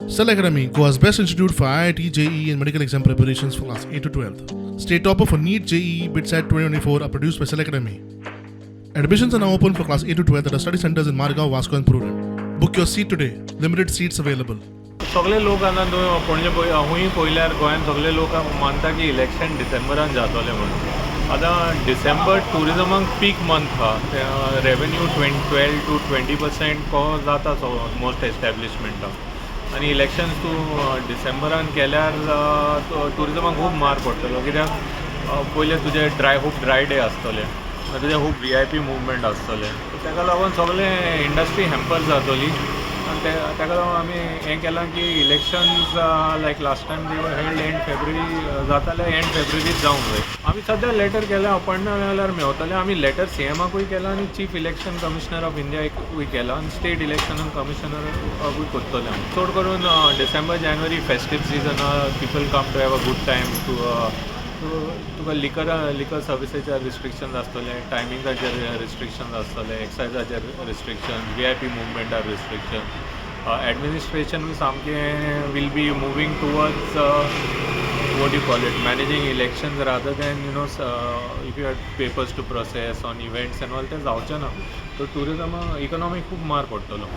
Cell Academy, Goa's best institute for IIT, JEE, and medical exam preparations for class 8 to 12. State topper for NEET, JEE, BITSAT 2024 are produced by Cell Academy. Admissions are now open for class 8 to 12 at our study centers in Margao, Vasco, and Prudent. Book your seat today. Limited seats available. सगळे लोक आतां तूं पणजे पळय, हूंय पळयल्यार गोंयांत सगळे लोक मानता की इलेक्शन डिसेंबरान जातलें म्हणून. आतां डिसेंबर ट्युरिजमाक पीक मंथ आहा. रेवेन्यू 12 to 20% जाता मोस्ट एस्टॅब्लिशमेंटाक आनी इलेक्शन्स तूं डिसेंबरान केल्यार ट्युरिजमाक खूब मार पडटलो, कित्याक पयलें तुजें ड्राय, खूब ड्राय डे आसतले, मागीर तुजें खूब व्हीआयपी मुवमेंट आसतलें. ताका लागून सगळें इंडस्ट्री हॅम्पर जातली आनी ते ताका लागून आमी हें केलां की elections, like last time they were held end February, जाता जाल्यार एंड फेब्रुवरीच जावंक जाय. आमी सद्या लेटर केल्या, अपॉयंटमेंट जाल्यार मेवतले. आमी लेटर सीएमाकूय केला आनी चीफ इलेक्शन कमिशनर ऑफ इंडियाकूय केला आनी स्टेट इलेक्शन कमिशनराकूय करतले आमी. चड करून डिसेंबर, जानेवारी festive season, people come to have a good time to तुका लिकर सर्विसेचेर रिस्ट्रिक्शन्स आसतले, टायमिंगाचेर रिस्ट्रिक्शन्स आसतले, एक्सायजाचेर रिस्ट्रिक्शन, व्हीआयपी मुवमेंटार रिस्ट्रिक्शन. एडमिनिस्ट्रेशनूय सामकें will be moving towards, what you call it, managing elections rather than if you had papers to process on events and all. ते जावचें ना, so ट्युरिजमा economic खूब मार पडटलो.